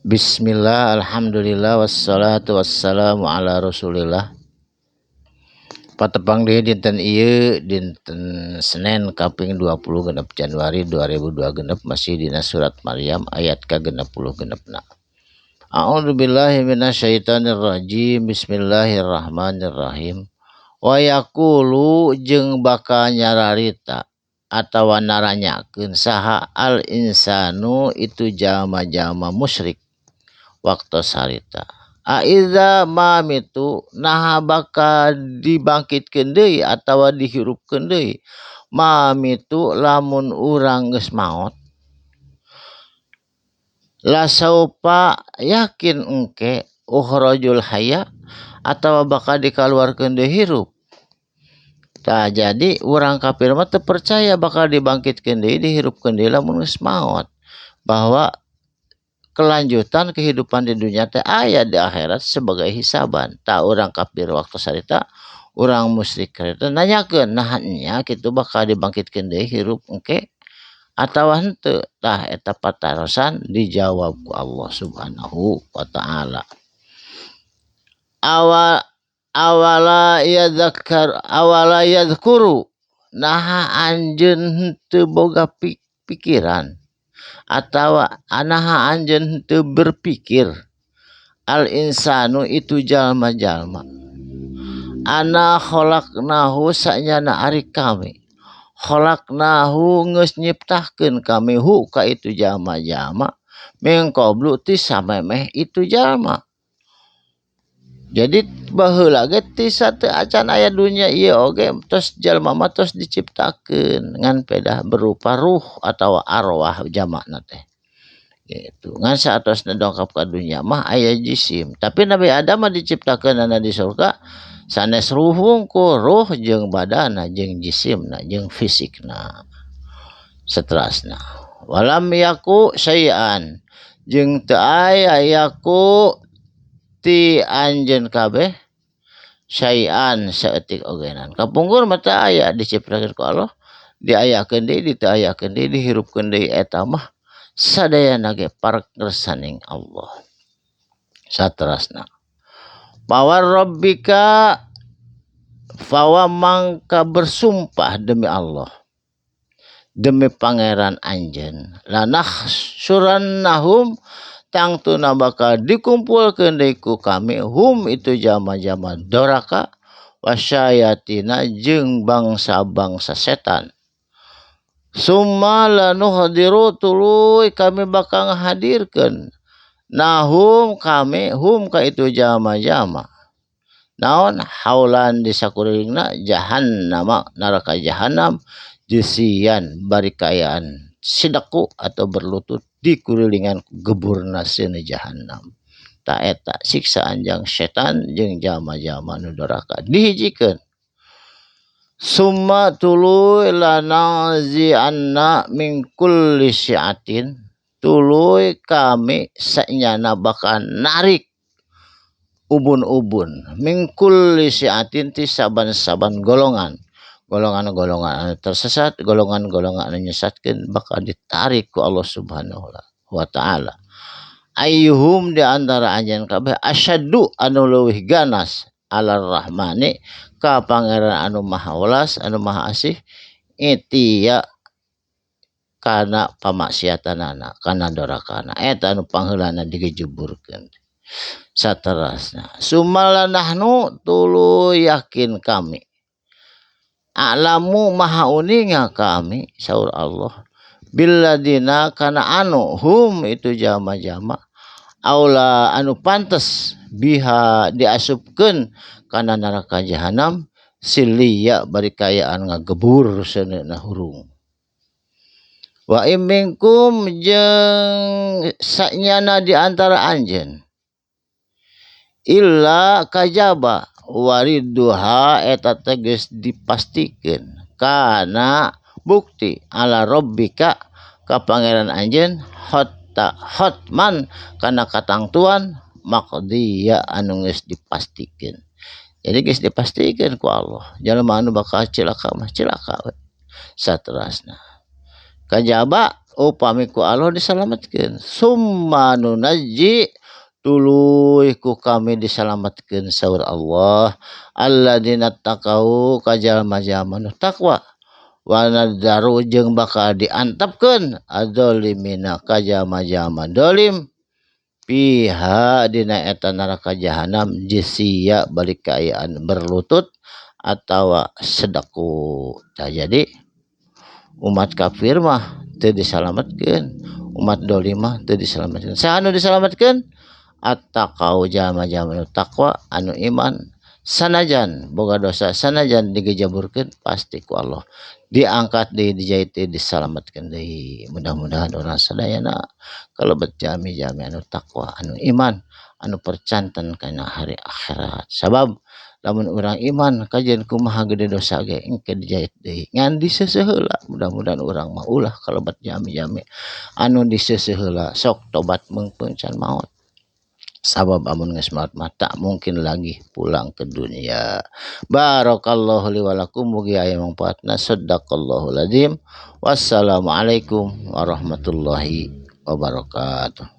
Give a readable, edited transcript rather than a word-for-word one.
Bismillah, alhamdulillah, wassalatu wassalamu ala rasulillah. Patepang deui dinten ieu, dinten Senin kaping 26 Januari 2026, masih dina surat Maryam ayat ka-66 na. A'udzu billahi minasyaitonir rajim. Bismillahirrahmanirrahim. Wa yaqulu, jeung bakal nyararita atawa naranyakeun saha al insanu, itu jalma-jalma musyrik waktos harita, a idza ma mitu, naha bakal dibangkitkeun deui atawa dihirupkeun deui, ma mitu, lamun urang geus maot, la saupa, yakin engke, ukhrajul hayya, atawa bakal dikaluarkeun deui hirup. Tah, jadi urang kafir mah teu percaya bakal dibangkitkeun deui, dihirupkeun deui lamun geus maot, bahwa kelanjutan kehidupan di dunia teh aya di akhirat sebagai hisaban. Tah, urang kafir waktu harita, urang musyrik harita nanyakeun, nah nya kitu, bakal dibangkitkeun deui hirup engke atawa henteu? Tah, eta patarosan dijawab ku Allah Subhanahu wa Taala. Awa awala yadzakkar, awala yadzkuru, naha anjeun henteu boga pikiran atawa naha anjeun henteu berpikir, al insanu, itu jalma-jalma, anna khalaqnahu, sanyana ari kami, khalaqnahu, geus nyiptakeun kami, hu, ka itu jalma-jalma, min qablu, ti samemeh itu jalma. Jadi baheula ge ti sateu acan aya dunya ieu oge tos jalma mah tos diciptakeun, ngan pedah berupa ruh atau arwah jamakna teh gitu. Ngan saatosna dongkap ka dunya mah aya jisim, tapi Nabi Adam mah diciptakeunana di surga sanes ruh wungkul, ruh jeung badana jeung jisimna jeung fisikna. Seterusna, walam yaku syai'an, jeung teu aya, yaku ti anjeun kabeh, syai'an, saeutik ogenan. Kapungkur mah teu aya, diciptakeun ku Allah, diayakeun deui, diteu ayakeun deui, dihirupkeun deui, eta mah sadayana ge pakersaning Allah. Saterasna, fawa rabbika, fawa, mangka bersumpah demi Allah, demi Pangeran anjeun, lanahsyurannahum, tangtuna bakal dikumpulkeun deui ku kami, hum, itu jalma-jalma doraka, wasyayatina, jeung bangsa-bangsa setan, summa lanuhdiru, tuluy kami bakal ngahadirkeun, nahum, kami, hum, ka itu jalma-jalma, naon, haulan, di sakurilingna, jahannama, neraka jahannam, jisian, bari kaayaan sideku atau berlutut di kurilingan geburna seuneu jahannam. Tah, eta siksaan jang setan jeung jalma-jalma nu doraka dihijikeun. Summa, tuluy, lananzi'anna min kulli syi'atin, tuluy kami sanyana bakal narik ubun-ubun, min kulli syi'atin, ti saban-saban golongan, golongan-golongan anu tersesat, golongan-golongan anu nyesatkeun, bakal ditarik ku Allah Subhanahu wa Taala, ayyuhum, di antara anjeun kabeh, asyaddu, anu leuwih ganas, alar rahmani, ka Pangeran anu Maha Welas anu Maha Asih, itiya, kana pamaksiatanana, kana dorakana. Eta anu pangheulana digejeburkeun. Saterasna, summa lanahnu, tuluy yakin kami, a'lamu, maha uninga kami, saur Allah, billadina, kana anu, hum, itu jalma-jalma, aula, anu pantes, biha, diasupkeun kana neraka jahanam, siliya, bari kaayaan ngagebur seuneuna hurung. Wa in minkum, jeung sanyana di antara anjeun, illa, kajaba, wariduha, eta teh geus dipastikeun kana bukti, ala rabbika, ka Pangeran anjeun, hatta, hatman, kana katangtuan, maqdiya, anu geus dipastikeun. Jadi geus dipastikeun ku Allah jalma anu bakal cilaka mah cilaka we. Saterasna, kajaba Upami ku Allah disalametkeun summa nunajji tuluy ku kami disalametkeun saur Allah alladzina taqau ka jalma-jalma nu taqwa wa nadzaru jeung bakal diantepkeun adzalimina ka jalma-jalma zalim fiha dina eta neraka jahanam jisia balik kaayaan berlutut atawa sedeku. Tah jadi umat kafir mah teu disalametkeun, umat dolim mah teu disalametkeun. Saha nu disalametkeun? Attaqau jalma-jalma nu taqwa anu iman sanajan boga dosa sanajan digejaburkeun pasti ku Allah diangkat deui dijait deui disalametkeun deui. Mudah-mudahan urang sadayana kalebet jalmi-jalmi anu taqwa anu iman anu percanten kana hari akhirat. Sabab lamun urang iman kajian kumaha gede dosa ge engke dijait deui ngan diseuseuh heula. Mudah-mudahan urang mah ulah kalebet jalmi-jalmi anu diseuseuh heula sok tobat meungpeung can maot. Sabab amun geus maot mah tak mungkin lagi pulang ke dunia. Barakallahu li wa lakum mugi aya mangfaatna. Sadaqallahul azim. Wassalamualaikum warahmatullahi wabarakatuh.